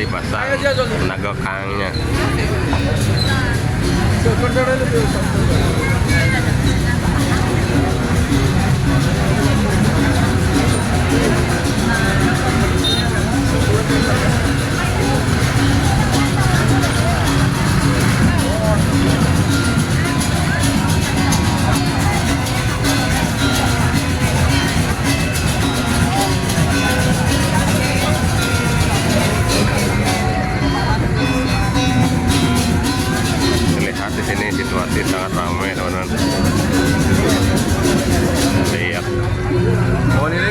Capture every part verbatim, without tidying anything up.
Dipasang nago kangnya. Terlihat di sini situasi sangat ramai, teman-teman. Iya. Oh, ini.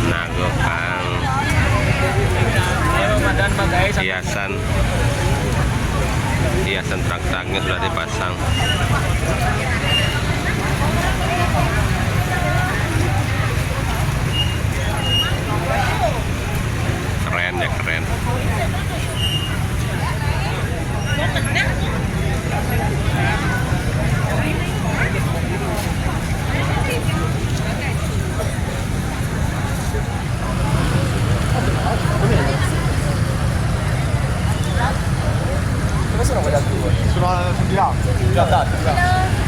Nago kang hiasan, hiasan truk-truknya sudah dipasang. Keren ya, keren. Dove sono quelle alture? Sono sul di là. Là, là, là.